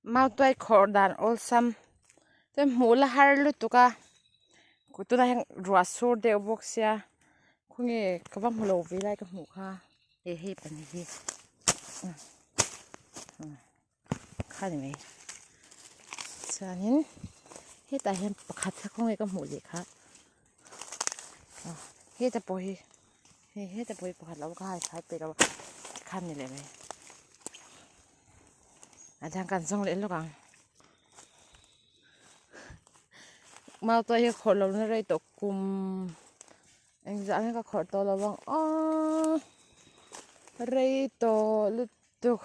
Mautuai khawrh dan awlsam chuan hmuh la har lutuk a tunah hian ruah sur deuh bawk sia khawnge ka va hmu lo ve lai ka hmuh kha he hei pahnih hi kha ni mai chuanin hetah hian pakhat kha khawnge ka hmuh leh kha heta pawh hi hei heta pawh hi pakhat lo ka hai fai peih lo a tikhan ni leh mai. A dang kan zawng leh lawk ang mau te hi khawrh lohna rei tawh kum engzah nge ka khawrh tawh lo ang aw rei tawh lutuk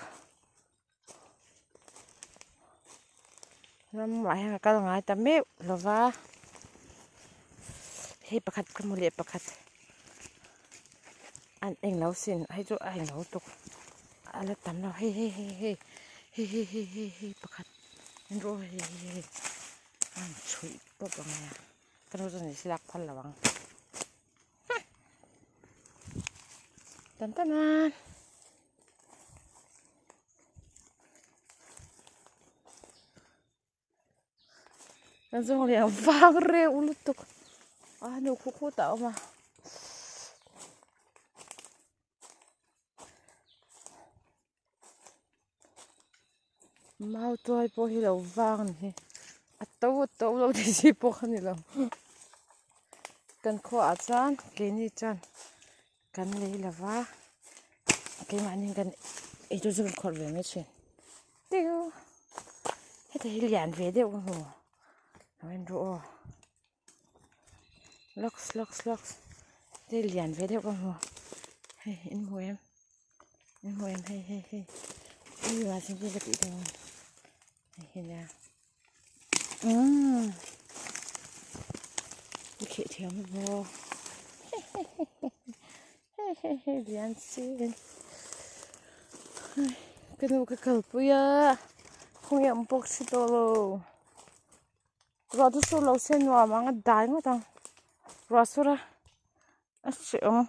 ramah hian ka kal ngai ta meuh lo va hei pakhat ka hmu leh pakhat. An englo sin hei chu a englo tuk a la tam lo hei hei hei hei hei hei hei hei hei pakhat en rawh hei hei hei a rawn chhuih pawp ang nia ka nu chuan i lak phal lo ang tan tan a Kan zawng leh ang vang reuh lutuk a nu khu khutah a awm a. Mau tuai pawh hi lo vang a ni hi a to a to lo ti chi pawh a ni lo kan khuaah chuan keini chuan kan lei lo va keimahni kan eitur chu kan khawrh ve mai thin. Tiu heta hi lian ve deuh ka hmu lo en ru aw locks locks locks te lian ve deuh ka hmu hei in hmu em in hmu em hei hei hei hei mahse ka tih dawn hei hi nia umm i kheh thiam a maw Hei hei hei lian si ka nu ka kalpui a khawnge awm bawk si tawh lo ruah chu sur lo se nuam ang a dai ngawt ang ruah sur a a hrehawm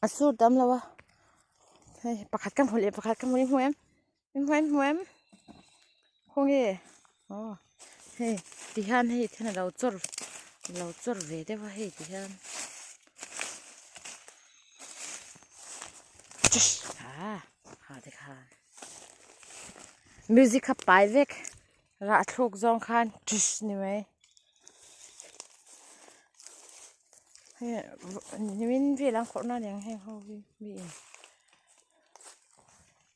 a sur tam lo a hei pakhat ka hmu leh pakhat ka hmu i hmu em i hmu em i hmu em khawnge aw hei tihian hei then a lo chawr a lo chawr ve deuh a hei tihian ha tikhan music kha pai vek rah thluk zawng khan ni mai hei nimin vel ang khawrh na aniang heng ho hi mi in.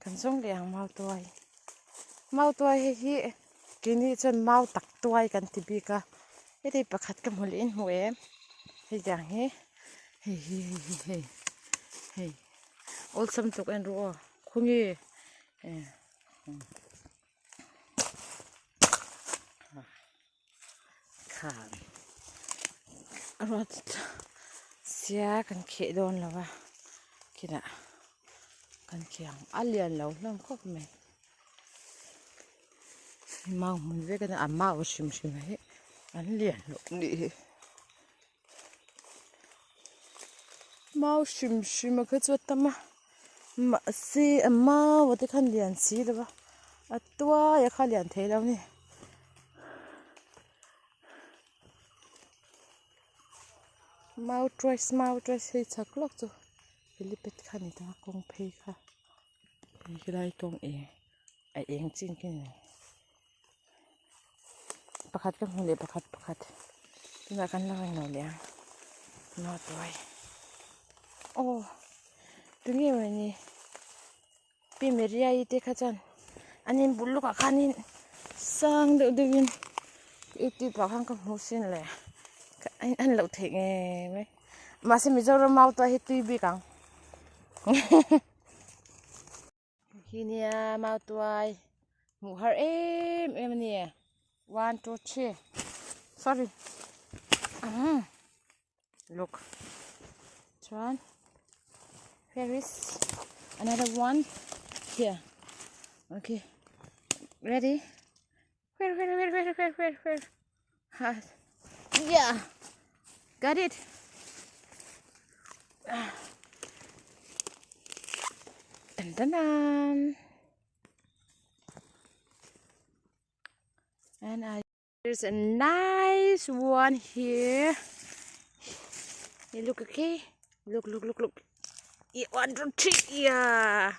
Kan zawng leh ang mau tuai mau tuai hei hi keini chuan mau tak tuai kan ti bik a heti pakhat ka hmu leh in hmu em hei tiang hi hei hi hei hi hei hei awlsam tluk en ru aw khawnge eh khan a ruat sia kan kheh dawn lo va kinah kan kheh ang a lian lo hlawm khawp mai mau hmun vek a nia a mau hrim hrim hi an lian loh nih hi mau hrim hrim a kha chu a tam a mahse a mau a te khan lian si lo va a tuai a kha lian thei lo a ni. Mau tuai mau tuai hei chak lawk chu helipad kha a ni ta a kawng phei kha hei helai kawng eng a eng chin khi a ni. Pakhat ka hmu leh pakhat pakhat tunah kan la rawn lo leh ang nautuai aw tunge mawni pi Maria-i te kha chuan an in bul lawkah khanin sang deuh deuhin youtube ah khan ka hmu sin le an loh theih ngei mai mahse Mizoram mautuai hi tui bik ang. Hi nia mautuai hmuh har em em a ni one two three sorry umm look chuan here is another one here okay ready where where where where where where where ha yeah got it tan tan tan. And I there's a nice one here. You look okay? Look, look, look, look. Yeah, one, two, three. Yeah.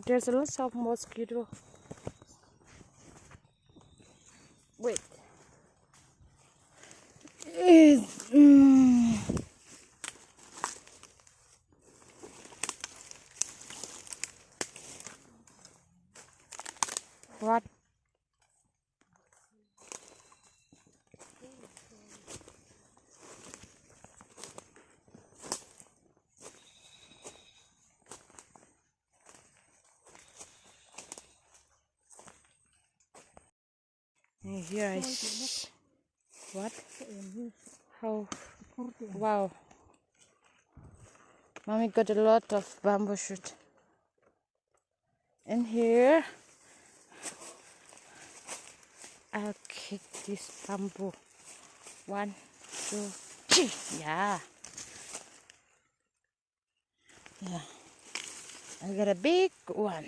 There's a lot of mosquito. Wait. Mm. What? Here I what? How? Wow. Mommy got a lot of bamboo shoot. And here, I'll kick this bamboo. One, two, three. Yeah. Yeah. I got a big one.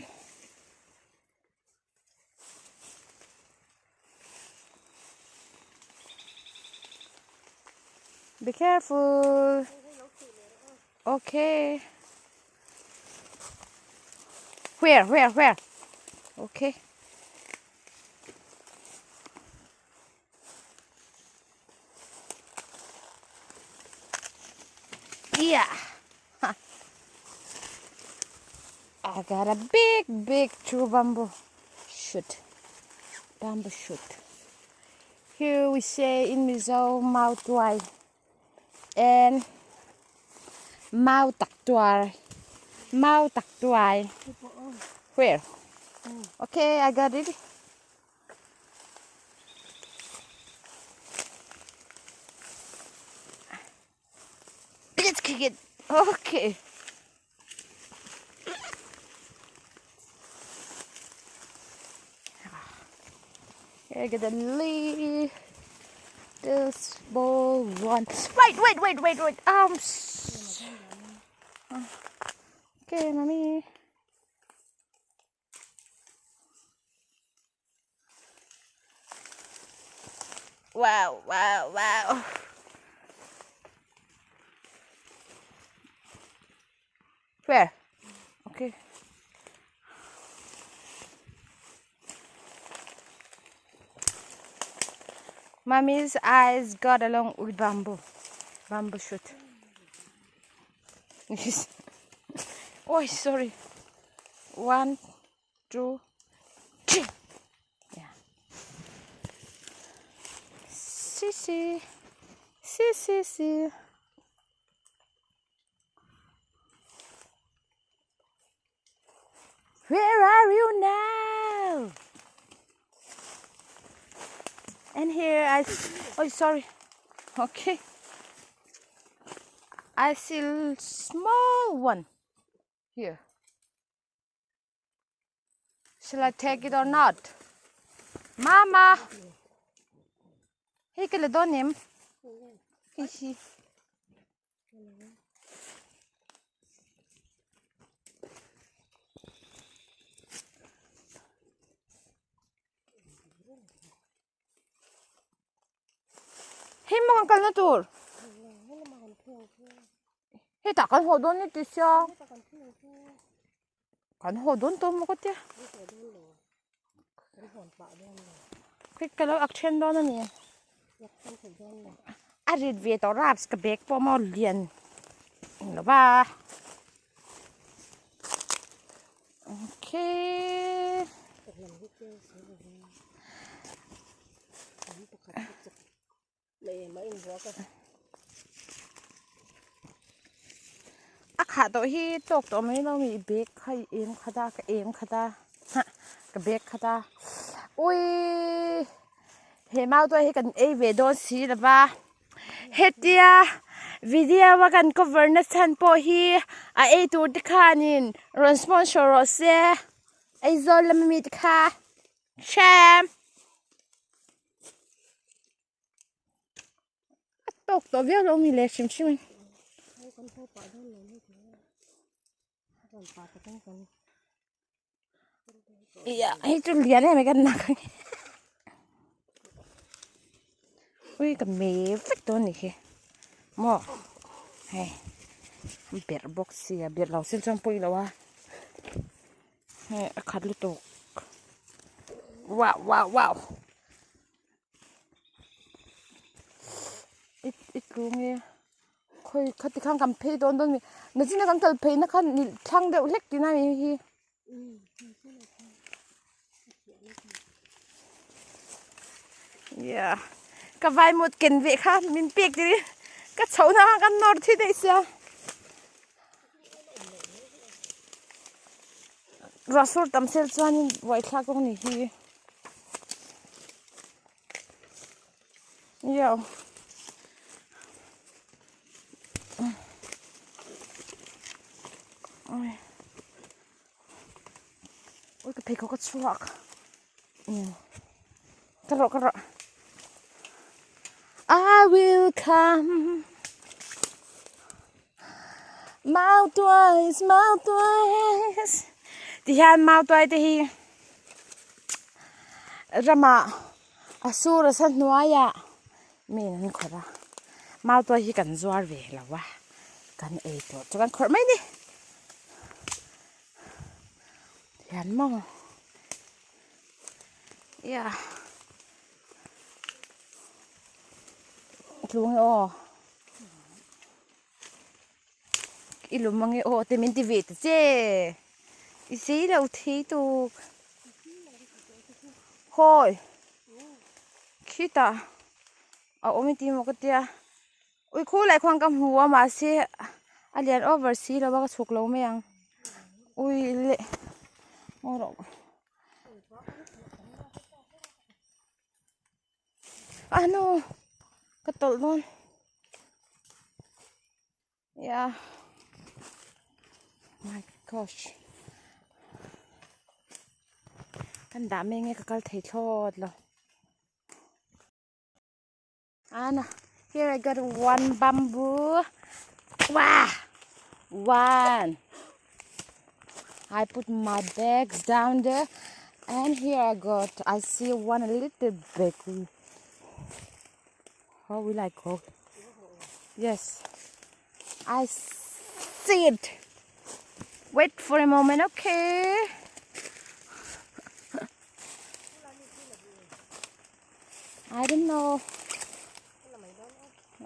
Be careful. Okay. Where, where, where? Okay. Yeah. I got a big, big true bamboo shoot. Bamboo shoot. Here we say in Mizo, Mautuai. And Mau tak tuai. Mau tak tuai. Where? Okay, I got it. Let's kick it. Okay. Here I get a little small one. Wait, wait, wait, wait, wait. Um. Okay, mommy. Wow, wow, wow. Where? Okay. Mommy's eyes got along with bamboo. Bamboo shoot. oh, sorry. One, two, three. Yeah. See, see. See, see, see. Where are you now? And here I, oh sorry, okay. I see small one here. Shall I take it or not? Mama! Hei ka la dawn em? Hei hi. Hei maw kan kalna tur. Hei tah kan haw dawn ni ti sia. Kan haw dawn tawh maw ka tia. Kei ka lo ak then dawn a ni. A rit ve tawh raps ka bag pawh maw lian lo va. Okay. A khah tawh hi tawk tawh mai lo mi bag kha i em khat a ka em khat a hah ka bag khat a uii he mau te hi kan ei ve dawn si lo va hetia video a kan cover na chhan pawh hi a ei tur te khanin rawn sponsor rawh se Aizawl lama mi te kha hrem. A tawk. tawk tawh viau lo mi le hrim hrim in. Ia hei chu lian em mai ka nak ang ui ka me vek dawn a nih hi maw hei berh bawk sia berh lo se chuan pawi lo a hei a khat lutuk wow wow wow i i tlu nge. Khawi khati khan kan phei dawn dawn a ni nachina kan kal phei na khan ni thlang deuh hlek tihna a nih hi. Yeah ka vaimut ken veh kha min pek tir ka chho na khan kan nawr thi daih sia. Ruah sur tam sel chuanin buaithlak bawk a nih hi. Yo. Ui. Ui ka pheikhawk ka chhuak. Ka rawh ka rawh. I will come. Mau tuais, mau tuais. Ti hian mau tuai te hi ramah a sur a sa hnuaiah mi in an khawrh a mau tuai hi kan zuar ve lo a kan ei tur chu kan khawrh mai ni hian maw ia tlung e aw i lum ange aw te min ti ve ta che i sei lo thei tuk hawi khitah a awm i ti maw ka tia ui khu lai khuan ka hmu a mahse a lian over si lo a ka chhuk lo mai ang ui leh ngaw rawh. Ano ka tawlh dawn yeah my gosh kan dah mek nge ka kal thei thlawt lo ana here I got one bamboo wow one I put my bags down there and here I got I see one a little big how will I go yes I see it wait for a moment okay I don't know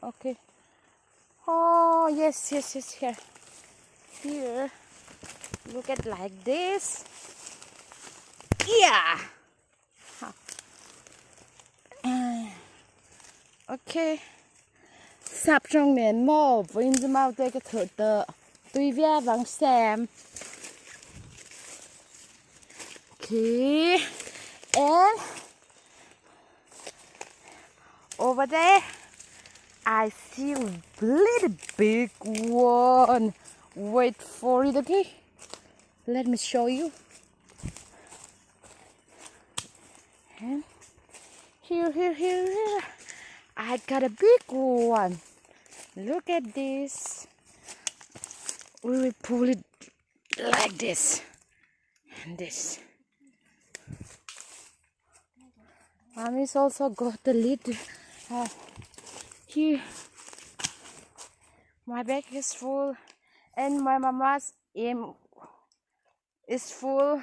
okay Oh, yes, yes, yes, here. Here. Look at like this. Yeah. Huh. Okay. Sap trong nen maw vawiin chu mau te ka thawh tawh tui viau vang sem. Okay. And Over there, I see a little big one. Wait for it, okay? Let me show you. And here, here, here, here. I got a big one. Look at this. We will pull it like this and this. Mommy's also got the lid uh, here. My bag is full and my mama's aim is full.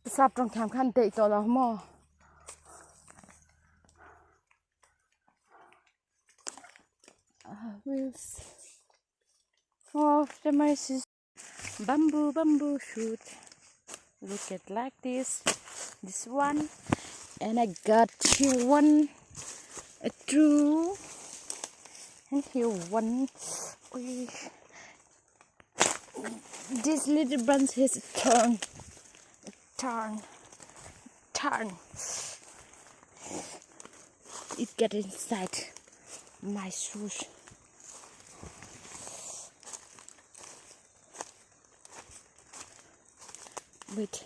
Sap tawng thiam khan deih tawh lo maw? Wheels of the my sister. Bamboo, bamboo shoot. Look at like this. This one. And I got here one, a two, and here one. This little branch has a turn, turn, turn. It get inside my shoes. Wait,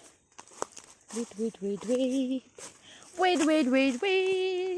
wait, wait, wait, wait, wait, wait, wait, wait.